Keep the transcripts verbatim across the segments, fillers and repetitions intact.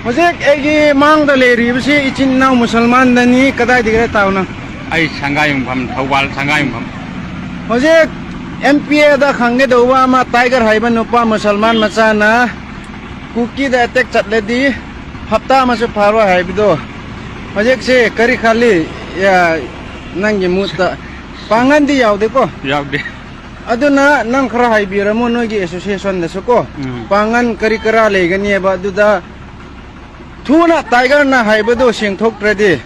ꯍꯧꯖꯤꯛ ꯑꯩꯒꯤ ꯃꯥꯡꯗ ꯂꯩꯔꯤꯕꯁꯤ ꯏꯆꯤꯟ ꯏꯅꯥꯎ ꯃꯨꯁꯜꯃꯥꯟꯗꯅꯤ꯫ ꯀꯗꯥꯏꯗꯒꯤꯔ ꯇꯥꯎꯅ? ꯑꯩ ꯁꯪꯒꯥꯏꯌꯨꯝꯐꯝ, ꯊꯧꯕꯥꯜ ꯁꯪꯒꯥꯏꯌꯨꯝꯐꯝ꯫ ꯍꯧꯖꯤꯛ ꯑꯦꯝ ꯄꯤ ꯑꯦꯗ ꯈꯪꯒꯗꯧꯕ ꯑꯃ, ꯇꯥꯏꯒꯔ ꯍꯥꯏꯕ ꯅꯨꯄꯥ ꯃꯨꯁꯜꯃꯥꯟ ꯃꯆꯥꯅ ꯀꯨꯀꯤꯗ ꯑꯦꯇꯦꯛ ꯆꯠꯂꯗꯤ ꯍꯞꯇꯥ ꯑꯃꯁꯨ ꯐꯥꯔꯣꯏ ꯍꯥꯏꯕꯗꯣ, ꯍꯧꯖꯤꯛꯁꯦ ꯀꯔꯤ ꯈꯜꯂꯤ? ꯌꯥ, ꯅꯪꯒꯤ ꯃꯨꯠꯇ ꯄꯥꯡꯒꯟꯗꯤ ꯌꯥꯎꯗꯦꯀꯣ? ꯌꯥꯎꯗꯦ꯫ ꯑꯗꯨꯅ ꯅꯪ ꯈꯔ ꯍꯥꯏꯕꯤꯔꯝꯃꯣ ꯅꯣꯏꯒꯤ ꯑꯦꯁꯣꯁꯤꯌꯦꯁꯟꯗꯁꯨ ꯀꯣ꯫ ꯎꯝ꯫ ꯄꯥꯡꯒꯟ ꯀꯔꯤ ꯀꯔꯥ ꯂꯩꯒꯅꯤꯕ ꯑꯗꯨꯗ, ꯊꯨꯅ ꯇꯥꯏꯒꯔꯅ ꯍꯥꯏꯕꯗꯨ ꯁꯦꯡꯊꯣꯛꯇ꯭ꯔꯗꯤ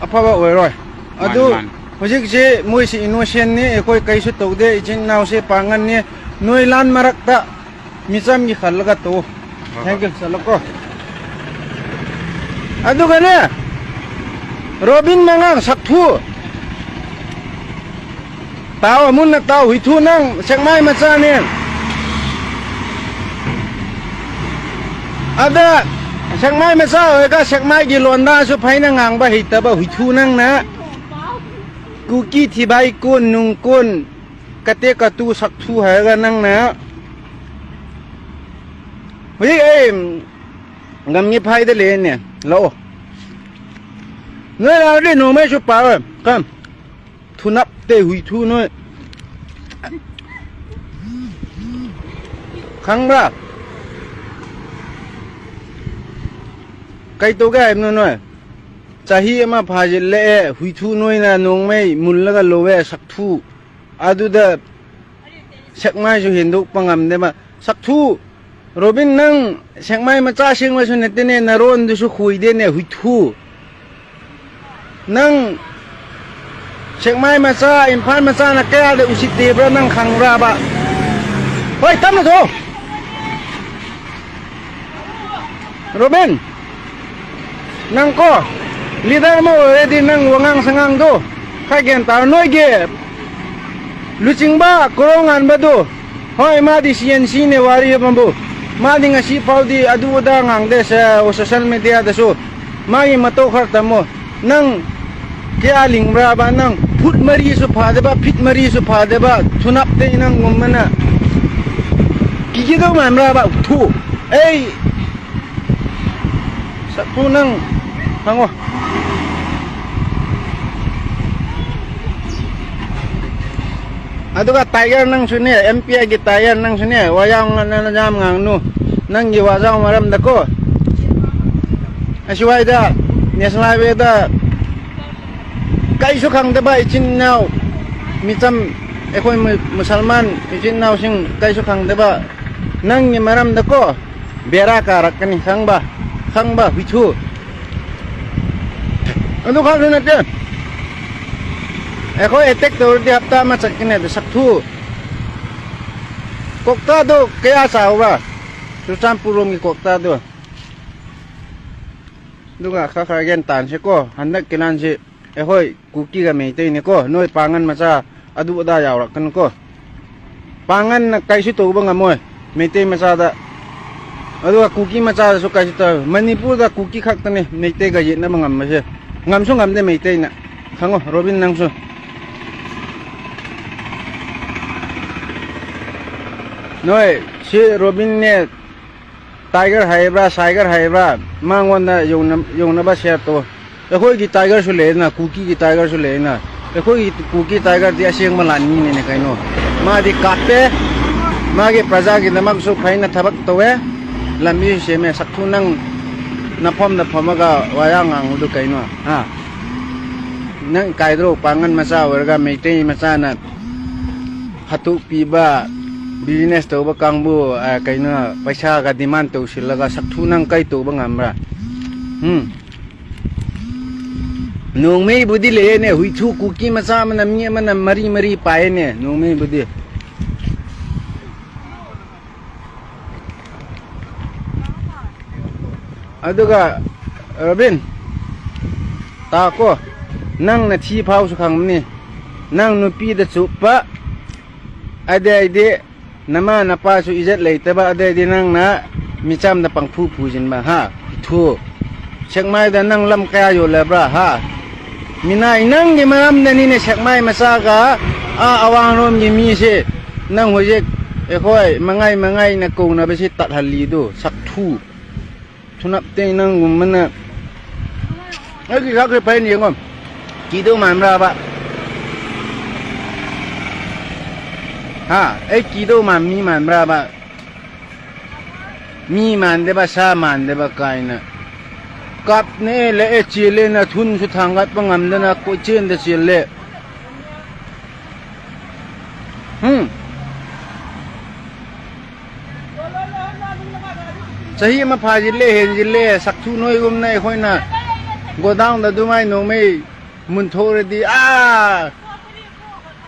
ꯑꯐꯕ ꯑꯣꯏꯔꯣꯏ꯫ ꯃꯥꯅꯤ, ꯑꯗꯨ ꯃꯥꯅꯤ꯫ ꯍꯧꯖꯤꯛꯁꯤ ꯃꯣꯏꯁꯤ ꯏꯅꯣꯁꯦꯟꯅꯤ, ꯑꯩꯈꯣꯏ ꯀꯩꯁꯨ ꯇꯧꯗꯦ, ꯏꯆꯤꯟ ꯏꯅꯥꯎꯁꯦ ꯄꯥꯡꯒꯟꯅꯤ꯫ ꯅꯣꯏ ꯂꯥꯟ ꯃꯔꯛꯇ ꯃꯤꯆꯝꯒꯤ ꯈꯜꯂꯒ ꯇꯧ꯫ ꯍꯣꯏ, ꯍꯣꯏ꯫ Thank you, ꯆꯠꯂꯣꯀꯣ꯫ ꯑꯗꯨꯒꯅꯦ, ꯔꯣꯕꯤꯟ ꯃꯉꯥꯡ ꯁꯛꯊꯨ꯫ ꯇꯥꯎ, ꯃꯨꯟꯅ ꯇꯥꯎ, ꯍꯨꯏꯊꯨ ꯅꯪ ꯁꯦꯛꯃꯥꯏ ꯃꯆꯥꯅꯦ꯫ ꯑꯗ ꯁꯦꯛꯃꯥꯏ ꯃꯆꯥ ꯑꯣꯏꯔꯒ ꯁꯦꯛꯃꯥꯏꯒꯤ ꯂꯣꯟꯗꯥꯁꯨ ꯐꯩꯅ ꯉꯥꯡꯕ ꯍꯩꯇꯕ ꯍꯨꯏꯊꯨ ꯅꯪꯅ ꯀꯨꯀꯤ ꯊꯤꯕꯥꯏ ꯀꯣꯟ ꯅꯨꯡ ꯀꯣꯟ ꯀꯇꯦ ꯀꯇꯨ ꯁꯛꯊꯨ ꯍꯥꯏꯔꯒ ꯅꯪꯅ ꯍꯧꯖꯤꯛ ꯑꯩ ꯉꯝꯉꯤ ꯐꯥꯏꯗ ꯂꯩꯅꯦ꯫ ꯂꯥꯛꯑꯣ꯫ ꯅꯣꯏ ꯂꯥꯛꯑꯗꯤ ꯅꯣꯡꯃꯩꯁꯨ ꯄꯥꯔꯣꯏ꯫ ꯀꯝ꯫ ꯊꯨꯅꯞꯇꯦ ꯍꯨꯏ ꯊꯨ ꯅꯣꯏ꯫ ꯈꯪꯕ꯭ꯔꯥ? ꯀꯩ ꯇꯧꯒꯦ ꯍꯥꯏꯕꯅꯣ ꯅꯣꯏ? ꯆꯍꯤ ꯑꯃ ꯐꯥꯖꯤꯜꯂꯛꯑꯦ, ꯍꯨꯏꯊꯨ ꯅꯣꯏꯅ ꯅꯣꯡꯃꯩ ꯃꯨꯜꯂꯒ ꯂꯧꯋꯦ, ꯁꯛꯊꯨ꯫ ꯑꯗꯨꯗ ꯁꯦꯛꯃꯥꯏꯁꯨ ꯍꯦꯟꯗꯣꯛꯄ ꯉꯝꯗꯦꯕ꯫ ꯁꯛꯊꯨ, ꯔꯣꯕꯤꯟ, ꯅꯪ ꯁꯦꯛꯃꯥꯏ ꯃꯆꯥ ꯑꯁꯦꯡꯕꯁꯨ ꯅꯠꯇꯦꯅꯦ, ꯅꯔꯣꯟꯗꯨꯁꯨ ꯈꯣꯏꯗꯦꯅꯦ, ꯍꯨꯏꯊꯨ꯫ ꯅꯪ ꯁꯦꯛꯃꯥꯏ ꯃꯆꯥ, ꯏꯝꯐꯥꯜ ꯃꯆꯥꯅ ꯀꯌꯥꯗ ꯎꯁꯤꯠꯇꯦꯕ꯭ꯔꯥ ꯅꯪ ꯈꯪꯕ꯭ꯔꯥꯕ? ꯍꯣꯏ, ꯇꯞꯅ ꯊꯣꯛꯑꯣ꯫ ꯔꯣꯕꯤꯟ, ꯅꯪ ꯀꯣ, leader ꯑꯃ ꯑꯣꯏꯔꯗꯤ ꯅꯪ ꯋꯥꯉꯥꯡ ꯁꯉꯥꯡꯗꯣ ꯈꯔ ꯒ꯭ꯌꯥꯟ ꯇꯥꯔꯣ꯫ ꯅꯣꯏꯒꯤ ꯂꯨꯆꯤꯡꯕ ꯀꯣꯔꯧ ꯉꯥꯟꯕꯗꯨ, ꯍꯣꯏ, ꯃꯥꯗꯤ C N C ꯅꯦ ꯋꯥꯔꯤ ꯑꯃꯕꯨ꯫ ꯃꯥꯗꯤ ꯉꯁꯤ ꯐꯥꯎꯗꯤ ꯑꯗꯨ ꯑꯗꯥ ꯉꯥꯡꯗꯦ, ꯁ-, social media ꯗꯁꯨ꯫ ꯃꯥꯒꯤ ꯃꯇꯧ ꯈꯔ ꯇꯝꯃꯣ꯫ ꯅꯪ ꯀꯌꯥ ꯂꯤꯡꯕ꯭ꯔꯥꯕ? ꯅꯪ ꯐꯨꯠ ꯃꯔꯤꯁꯨ ꯐꯥꯗꯕ, ꯐꯤꯠ ꯃꯔꯤꯁꯨ ꯐꯥꯗꯕ, ꯊꯨꯅꯞꯇꯩ ꯅꯪꯒꯨꯝꯕꯅ ꯀꯤꯒꯗꯧ ꯃꯥꯟꯕ꯭ꯔꯥꯕ? ꯊꯨ꯫ ꯑꯩ ꯁꯛꯊꯨ ꯅꯪ ꯍꯪꯉꯣ꯫ ꯑꯗꯨꯒ ꯇꯥꯏꯒꯔ ꯅꯪꯁꯨꯅꯦ, ꯑꯦꯝ ꯄꯤ ꯑꯥꯏꯒꯤ ꯇꯥꯏꯒꯔ ꯅꯪꯁꯨꯅꯦ, ꯋꯥ ꯌꯥꯝ ꯉꯥꯡꯅ ꯌꯥꯝ ꯉꯥꯡꯅꯨ꯫ ꯅꯪꯒꯤ ꯋꯥꯖꯥꯎ ꯃꯔꯝꯗꯀꯣ, ꯑꯁꯤꯋꯥꯏꯗ ꯅꯦꯁꯅꯦꯜ ꯍꯥꯏꯋꯦꯗ ꯀꯩꯁꯨ ꯈꯪꯗꯕ ꯏꯆꯤꯟ ꯏꯅꯥꯎ ꯃꯤꯆꯝ, ꯑꯩꯈꯣꯏ ꯃꯨ-, ꯃꯨꯁꯜꯃꯥꯟ ꯏꯆꯤꯟ ꯏꯅꯥꯎꯁꯤꯡ ꯀꯩꯁꯨ ꯈꯪꯗꯕ ꯅꯪꯒꯤ ꯃꯔꯝꯗꯀꯣ ꯕꯦꯔꯥ ꯀꯥꯔꯛꯀꯅꯤ, ꯈꯪꯕ? ꯈꯪꯕ, ꯍꯨꯏꯊꯨ꯫ ꯑꯗꯨ ꯈꯛꯁꯨ ꯅꯠꯇꯦ, ꯑꯩꯈꯣꯏ ꯑꯦꯇꯦꯛ ꯇꯧꯔꯗꯤ ꯍꯞꯇꯥ ꯑꯃ ꯆꯠꯀꯅꯤ꯫ ꯑꯗꯨ ꯁꯛꯊꯨ, ꯀꯣꯛꯇꯥꯗꯣ ꯀꯌꯥ ꯆꯥꯎꯕ꯭ꯔꯥ? ꯆꯨꯔꯆꯥꯟꯄꯨꯔ ꯔꯣꯝꯒꯤ ꯀꯣꯛꯇꯥꯗꯣ꯫ ꯑꯗꯨꯒ ꯈꯔ ꯈꯔ ꯒ꯭ꯌꯥꯟ ꯇꯥꯟꯁꯤꯀꯣ꯫ ꯍꯟꯗꯛꯀꯤ ꯂꯥꯟꯁꯤ ꯑꯩꯈꯣꯏ ꯀꯨꯀꯤꯒ ꯃꯩꯇꯩꯅꯤꯀꯣ꯫ ꯅꯣꯏ ꯄꯥꯡꯒꯟ ꯃꯆꯥ ꯑꯗꯨ ꯑꯗꯥ ꯌꯥꯎꯔꯛꯀꯅꯨꯀꯣ꯫ ꯄꯥꯡꯒꯟꯅ ꯀꯩꯁꯨ ꯇꯧꯕ ꯉꯝꯃꯣꯏ ꯃꯩꯇꯩ ꯃꯆꯥꯗ꯫ ꯑꯗꯨꯒ ꯀꯨꯀꯤ ꯃꯆꯥꯗꯁꯨ ꯀꯩꯁꯨ ꯇꯧꯔꯣꯏ꯫ ꯃꯅꯤꯄꯨꯔꯗ ꯀꯨꯀꯤ ꯈꯛꯇꯅꯤ ꯃꯩꯇꯩꯒ ꯌꯦꯠꯅꯕ ꯉꯝꯕꯁꯦ꯫ ꯉꯝꯁꯨ ꯉꯝꯗꯦ ꯃꯩꯇꯩꯅ꯫ ꯈꯪꯉꯣ, ꯔꯣꯕꯤꯟ, ꯅꯪꯁꯨ꯫ ꯅꯣꯏ ꯁꯤ ꯔꯣꯕꯤꯟꯅꯦ, ꯇꯥꯏꯒꯔ ꯍꯥꯏꯕ꯭ꯔꯥ, ꯁꯥꯏꯒꯔ ꯍꯥꯏꯕ꯭ꯔꯥ, ꯃꯉꯣꯟꯗ ꯌꯧꯅ-, ꯌꯧꯅꯕ ꯁꯤꯌꯔ ꯇꯧ꯫ ꯑꯩꯈꯣꯏꯒꯤ ꯇꯥꯏꯒꯔꯁꯨ ꯂꯩꯌꯦꯅ, ꯀꯨꯀꯤꯒꯤ ꯇꯥꯏꯒꯔꯁꯨ ꯂꯩꯌꯦꯅ꯫ ꯑꯩꯈꯣꯏꯒꯤ ꯀꯨꯀꯤ ꯇꯥꯏꯒꯔꯗꯤ ꯑꯁꯦꯡꯕ ꯂꯥꯟꯃꯤꯅꯤꯅꯦ ꯀꯩꯅꯣ꯫ ꯃꯥꯗꯤ ꯀꯥꯞꯄꯦ, ꯃꯥꯒꯤ ꯄ꯭ꯔꯖꯥꯒꯤꯗꯃꯛꯁꯨ ꯐꯩꯅ ꯊꯕꯛ ꯇꯧꯋꯦ, ꯂꯝꯕꯤꯁꯨ ꯁꯦꯝꯃꯦ꯫ ꯁꯛꯊꯨ ꯅꯪ ꯅꯐꯝꯗ ꯐꯝꯃꯒ ꯋꯥꯌꯥ ꯉꯥꯡꯕꯗꯨ ꯀꯩꯅꯣ? ꯍꯥ? ꯅꯪ ꯏꯀꯥꯏꯗ꯭ꯔꯣ? ꯄꯥꯡꯒꯟ ꯃꯆꯥ ꯑꯣꯏꯔꯒ ꯃꯩꯇꯩ ꯃꯆꯥꯅ ꯍꯥꯠꯇꯣꯛꯄꯤꯕ, ꯕꯤꯖꯤꯅꯦꯁ ꯇꯧꯕ ꯀꯥꯡꯕꯨ, ꯑ, ꯀꯩꯅꯣ, ꯄꯩꯁꯥꯒ ꯗꯤꯃꯥꯟ ꯇꯧꯁꯤꯜꯂꯒ ꯁꯛꯊꯨ ꯅꯪ ꯀꯩ ꯇꯧꯕ ꯉꯝꯕ꯭ꯔꯥ? ꯎꯝ? ꯅꯣꯡꯃꯩꯕꯨꯗꯤ ꯂꯩꯌꯦꯅꯦ, ꯍꯨꯏꯊꯨ ꯀꯨꯀꯤ ꯃꯆꯥ ꯑꯃꯅ ꯃꯤ ꯑꯃꯅ ꯃꯔꯤ ꯃꯔꯤ ꯄꯥꯏꯌꯦꯅꯦ, ꯅꯣꯡꯃꯩꯕꯨꯗꯤ꯫ ꯑꯗꯨꯒ, ꯔꯣꯕꯤꯟ, ꯇꯥꯀꯣ, ꯅꯪꯅ ꯊꯤ ꯐꯥꯎꯁꯨ ꯈꯪꯕꯅꯤ, ꯅꯪ ꯅꯨꯄꯤꯗ ꯆꯨꯞꯄ, ꯑꯗꯩꯗꯤ ꯅꯃꯥ ꯅꯄꯥꯁꯨ ꯏꯖꯠ ꯂꯩꯇꯕ, ꯑꯗꯩꯗꯤ ꯅꯪꯅ ꯃꯤꯆꯝꯗ ꯄꯪꯐꯨ ꯐꯨꯖꯤꯟꯕ, ꯍꯥ? ꯊꯨ꯫ ꯁꯦꯛꯃꯥꯏꯗ ꯅꯪ ꯂꯝ ꯀꯌꯥ ꯌꯣꯜꯂꯕ꯭ꯔꯥ, ꯍꯥ? ꯃꯤꯅꯥꯏ, ꯅꯪꯒꯤ ꯃꯔꯝꯗꯅꯤꯅꯦ ꯁꯦꯛꯃꯥꯏ ꯃꯆꯥꯒ ꯑꯥ ꯑꯋꯥꯡꯔꯣꯝꯒꯤ ꯃꯤꯁꯦ ꯅꯪ ꯍꯧꯖꯤꯛ ꯑꯩꯈꯣꯏ ꯃꯉꯥꯏ ꯃꯉꯥꯏꯅ ꯀꯧꯅꯕꯁꯤ ꯇꯠꯍꯜꯂꯤꯗꯨ, ꯁꯛꯊꯨ꯫ ꯊꯨꯅꯞꯇꯦ ꯅꯪꯒꯨꯝꯕꯅ꯫ ꯑꯩꯒꯤ ꯁꯛꯁꯦ ꯐꯩꯅ ꯌꯦꯡꯉꯣ꯫ ꯀꯤꯗꯧ ꯃꯥꯟꯕ꯭ꯔꯥꯕ? ꯍꯥ? ꯑꯩ ꯀꯤꯗꯧ ꯃꯥꯟ-, ꯃꯤ ꯃꯥꯟꯕ꯭ꯔꯥꯕ? ꯃꯤ ꯃꯥꯟꯗꯦꯕ, ꯁꯥ ꯃꯥꯟꯗꯦꯕ ꯀꯥꯏꯅ꯫ ꯀꯞꯅꯦ, ꯂꯦꯛꯑꯦ, ꯆꯦꯜꯂꯦꯅ ꯊꯨꯟꯁꯨ ꯊꯥꯡꯒꯠꯄ ꯉꯝꯗꯅ ꯀꯣꯏꯆꯦꯟꯗ ꯆꯦꯜꯂꯦ꯫ ꯎꯝ꯫ ꯆꯍꯤ ꯑꯃ ꯐꯥꯖꯤꯜꯂꯦ, ꯍꯦꯟꯖꯤꯜꯂꯦ, ꯁꯛꯊꯨ ꯅꯣꯏꯒꯨꯝꯅ ꯑꯩꯈꯣꯏꯅ ꯒꯣꯗꯥꯎꯟꯗ ꯑꯗꯨꯃꯥꯏꯅ ꯅꯣꯡꯃꯩ ꯃꯨꯟꯊꯣꯛꯔꯗꯤ, ꯑꯥ,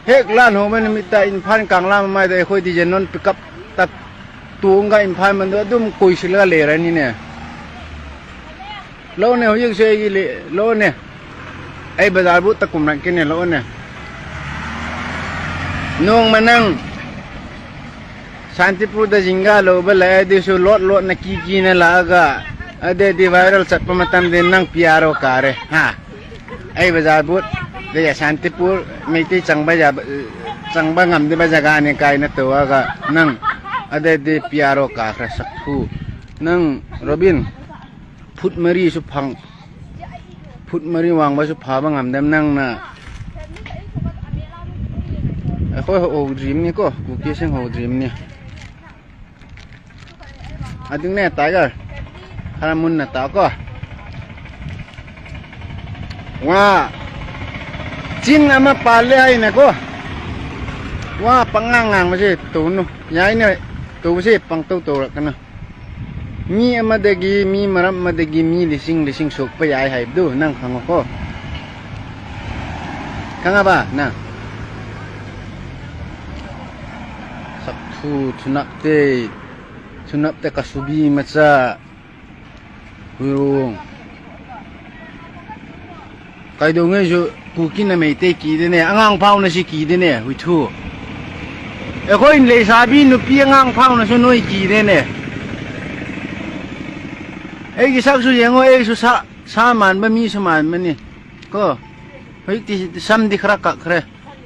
ꯍꯦꯛ ꯂꯥꯟ ꯍꯧꯕ ꯅꯨꯃꯤꯠꯇ ꯏꯝꯐꯥꯜ ꯀꯪꯂꯥ ꯃꯃꯥꯏꯗ ꯑꯩꯈꯣꯏꯗꯤ ꯖꯦꯅꯣꯟ ꯄꯤꯛꯀꯞꯇ ꯇꯣꯡꯉꯒ ꯏꯝꯐꯥꯜ ꯃꯅꯨꯡꯗ ꯑꯗꯨꯝ ꯀꯣꯏꯁꯤꯜꯂꯒ ꯂꯩꯔꯅꯤꯅꯦ꯫ ꯂꯧꯅꯦ, ꯍꯧꯖꯤꯛꯁꯦ ꯑꯩꯒꯤ ꯂꯦ-, ꯂꯧꯅꯦ꯫ ꯑꯩ ꯕꯖꯥꯔꯕꯨ ꯇ ꯀꯨꯝꯔꯛꯀꯦꯅꯦ, ꯂꯧꯅꯦ꯫ ꯅꯣꯡꯃ ꯅꯪ ꯁꯥꯟꯇꯤꯄꯨꯔꯗ ꯖꯤꯡꯒꯥ ꯂꯧꯕ ꯂꯥꯛꯑꯦ, ꯑꯗꯨꯁꯨ ꯂꯣꯠ ꯂꯣꯠꯅ ꯀꯤ ꯀꯤꯅ ꯂꯥꯛꯑꯒ, ꯑꯗꯩꯗꯤ ꯚꯥꯏꯔꯦꯜ ꯆꯠꯄ ꯃꯇꯝꯗ ꯅꯪ ꯄꯤ ꯑꯥꯔ ꯑꯣ ꯀꯥꯔꯦ, ꯍꯥ? ꯑꯩ ꯕꯖꯥꯔꯕꯨ ꯗ ꯁꯥꯟꯇꯤꯄꯨꯔ ꯃꯩꯇꯩ ꯆꯪꯕ ꯌꯥꯕ, ꯆꯪꯕ ꯉꯝꯗꯕ ꯖꯒꯥꯅꯤ ꯀꯥꯏꯅ ꯇꯧꯔꯒ ꯅꯪ ꯑꯗꯩꯗꯤ ꯄꯤ ꯑꯥꯔ ꯑꯣ ꯀꯥꯈ꯭ꯔꯦ, ꯁꯛꯊꯨ꯫ ꯅꯪ ꯔꯣꯕꯤꯟ, ꯐꯨꯠ ꯃꯔꯤꯁꯨ ꯐꯪ-, ꯐꯨꯠ ꯃꯔꯤ ꯋꯥꯡꯕꯁꯨ ꯐꯥꯕ ꯉꯝꯗꯕ ꯅꯪꯅ꯫ ꯑꯩꯈꯣꯏ ꯍꯧꯗ꯭ꯔꯤꯕꯅꯤꯀꯣ, ꯀꯨꯀꯤꯁꯤꯡ ꯍꯧꯗ꯭ꯔꯤꯕꯅꯤ꯫ ꯑꯗꯨꯅꯦ, ꯇꯥꯏꯒꯔ꯫ ꯈꯔ ꯃꯨꯟꯅ ꯇꯥꯎꯀꯣ꯫ ꯋꯥ꯫ ꯆꯤꯟ ꯑꯃ ꯄꯥꯜꯂꯦ ꯍꯥꯏꯅꯀꯣ꯫ ꯋꯥ ꯄꯪꯉꯥꯡ ꯉꯥꯡꯕꯁꯦ ꯇꯧꯅꯨ꯫ ꯌꯥꯏꯅ ꯇꯧꯕꯁꯦ ꯄꯪꯇꯧ ꯇꯧꯔꯛꯀꯅꯨ꯫ ꯃꯤ ꯑꯃꯗꯒꯤ, ꯃꯤ ꯃꯔꯝ ꯑꯃꯗꯒꯤ ꯃꯤ ꯂꯤꯁꯤꯡ ꯂꯤꯁꯤꯡ ꯁꯣꯛꯄ ꯌꯥꯏ ꯍꯥꯏꯕꯗꯨ ꯅꯪ ꯈꯪꯉꯣꯀꯣ꯫ ꯈꯪꯉꯕ ꯅꯪ? ꯁꯛꯊꯨ ꯊꯨꯅꯞꯇꯦ, ꯊꯨꯅꯞꯇꯦ ꯀꯁꯨꯕꯤ ꯃꯆꯥ, ꯍꯨꯏꯔꯣꯡ꯫ ꯀꯩꯗꯧꯉꯩꯁꯨ ꯀꯨꯀꯤꯅ ꯃꯩꯇꯩ ꯀꯤꯗꯦꯅꯦ, ꯑꯉꯥꯡ ꯐꯥꯎꯅ ꯁꯤ ꯀꯤꯗꯦꯅꯦ, ꯍꯨꯏꯊꯨ꯫ ꯑꯩꯈꯣꯏ ꯂꯩꯁꯥꯕꯤ ꯅꯨꯄꯤ ꯑꯉꯥꯡ ꯐꯥꯎꯅꯁꯨ ꯅꯣꯏ ꯀꯤꯗꯦꯅꯦ꯫ ꯑꯩꯒꯤ ꯁꯛꯁꯨ ꯌꯦꯡꯉꯣ, ꯑꯩꯁꯨ ꯁꯥ, ꯁꯥ ꯃꯥꯟꯕ ꯃꯤꯁꯨ ꯃꯥꯟꯕꯅꯤ ꯀꯣ꯫ ꯍꯧꯖꯤꯛꯇꯤ ꯁꯝꯗꯤ ꯈꯔ ꯀꯛꯈ꯭ꯔꯦ,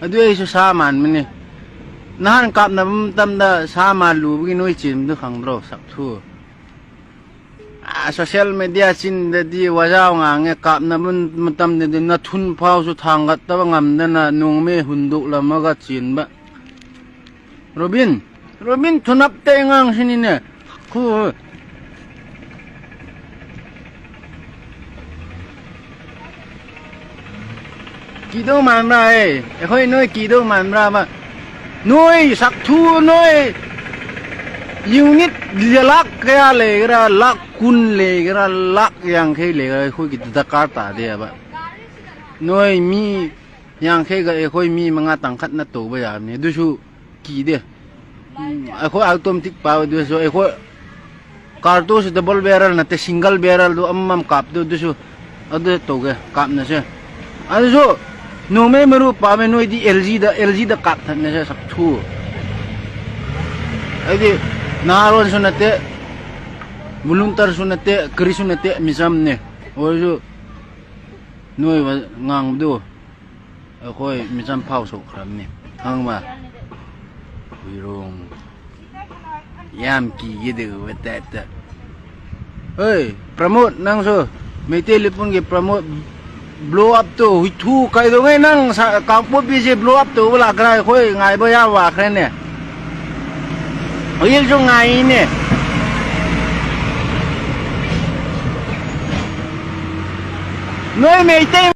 ꯑꯗꯨ ꯑꯩꯁꯨ ꯁꯥ ꯃꯥꯟꯕꯅꯤ꯫ ꯅꯍꯥꯟ ꯀꯥꯞꯅꯕ ꯃꯇꯝꯗ ꯁꯥ ꯃꯥꯜꯂꯨꯕꯒꯤ ꯅꯣꯏ ꯆꯦꯟꯕꯗꯨ ꯈꯪꯗ꯭ꯔꯣ, ꯁꯛꯊꯨ? ꯁꯣꯁꯤꯌꯦꯜ ꯃꯦꯗꯤꯌꯥ ꯆꯤꯟꯗꯗꯤ ꯋꯥꯖꯥꯎ ꯉꯥꯡꯉꯦ, ꯀꯥꯞꯅꯕ ꯃꯇꯝꯗꯗꯤ ꯅꯊꯨꯟ ꯐꯥꯎꯁꯨ ꯊꯥꯡꯒꯠꯇꯕ ꯉꯝꯗꯅ ꯅꯣꯡꯃꯩ ꯍꯨꯟꯗꯣꯛꯂꯝꯃꯒ ꯆꯦꯟꯕ꯫ ꯔꯣꯕꯤꯟ, ꯔꯣꯕꯤꯟ ꯊꯨꯅꯞꯇꯦ ꯑꯉꯥꯡꯁꯤꯅꯤꯅꯦ꯫ ꯈꯨ-, ꯀꯤꯗꯧ ꯃꯥꯟꯕ꯭ꯔꯥ ꯑꯦ? ꯑꯩꯈꯣꯏ ꯅꯣꯏ ꯀꯤꯗꯧ ꯃꯥꯟꯕ꯭ꯔꯥꯕ? ꯅꯣꯏ ꯁꯛꯊꯨ ꯅꯣꯏ ꯌꯨꯅꯤꯠ ꯂꯥꯛ ꯀꯌꯥ ꯂꯩꯒꯦꯔꯥ? ꯂꯥꯛ ꯀꯨꯟ ꯂꯩꯒꯦꯔꯥ? ꯂꯥꯛ ꯌꯥꯡꯈꯩ ꯂꯩꯒꯦꯔꯥ? ꯑꯩꯈꯣꯏꯒꯤ ꯗꯔꯀꯥꯔ ꯇꯥꯗꯦꯕ꯫ ꯅꯣꯏ ꯃꯤ ꯌꯥꯡꯈꯩꯒ ꯑꯩꯈꯣꯏ ꯃꯤ ꯃꯉꯥ ꯇꯪꯈꯠꯅ ꯇꯧꯕ ꯌꯥꯕꯅꯤ꯫ ꯑꯗꯨꯁꯨ ꯀꯤꯗꯦ꯫ ꯎꯝ, ꯑꯩꯈꯣꯏ ꯑꯥꯎꯇꯣꯃꯦꯇꯤꯛ ꯄꯥꯏꯕꯗꯨꯁꯨ ꯑꯩꯈꯣꯏ ꯀꯥꯔꯇꯨꯁ ꯗꯕꯜ ꯕꯦꯔꯦꯜ ꯅꯠꯇꯦ, ꯁꯤꯡꯒꯜ ꯕꯦꯔꯦꯜꯗꯨ ꯑꯃꯃꯝ ꯀꯥꯞꯇꯨ ꯑꯗꯨꯁꯨ ꯑꯗꯨ ꯇꯧꯒꯦ, ꯀꯥꯞꯅꯁꯦ꯫ ꯑꯗꯨꯁꯨ ꯅꯣꯡꯃꯩ ꯃꯔꯨ ꯄꯥꯝꯃꯦ ꯅꯣꯏꯗꯤ ꯑꯦꯜ ꯖꯤꯗ, ꯑꯦꯜ ꯖꯤꯗ ꯀꯥꯞꯊꯠꯅꯁꯦ ꯁꯛꯊꯨ꯫ ꯑꯩꯗꯤ ꯅꯍꯥꯔꯣꯟꯁꯨ ꯅꯠꯇꯦ, ꯕꯣꯂꯨꯟꯇꯔꯁꯨ ꯅꯠꯇꯦ, ꯀꯔꯤꯁꯨ ꯅꯠꯇꯦ, ꯃꯤꯆꯝꯅꯦ꯫ ꯑꯣꯏꯔꯁꯨ ꯅꯣꯏ ꯉꯥꯡꯕꯗꯨ ꯑꯩꯈꯣꯏ ꯃꯤꯆꯝ ꯐꯥꯎ ꯁꯣꯛꯈ꯭ꯔꯕꯅꯤ, ꯈꯪꯕ? ꯍꯨꯏꯔꯣꯡ꯫ ꯌꯥꯝ ꯀꯤꯒꯗꯧꯕ ꯇꯥꯏꯞꯇ꯫ ꯍꯣꯏ, ꯄ꯭ꯔꯃꯣꯗ, ꯅꯪꯁꯨ ꯃꯩꯇꯩ ꯂꯤꯄꯨꯟꯒꯤ ꯄ꯭ꯔꯃꯣꯗ ꯕ꯭ꯂꯣ ꯑꯞꯇꯣ ꯍꯨꯏꯊꯨ ꯀꯩꯗꯧꯉꯩ ꯅꯪ ꯁ-, ꯀꯥꯡꯄꯣꯛꯄꯤꯁꯦ ꯕ꯭ꯂꯣ ꯑꯞ ꯇꯧꯕ ꯂꯥꯛꯀ꯭ꯔꯥ? ꯑꯩꯈꯣꯏ ꯉꯥꯏꯕ ꯌꯥꯝ ꯋꯥꯈ꯭ꯔꯦꯅꯦ꯫ ꯍꯧꯖꯤꯛꯁꯨ ꯉꯥꯏꯔꯤꯅꯦ꯫ ꯅꯣꯏ ꯃꯩꯇꯩ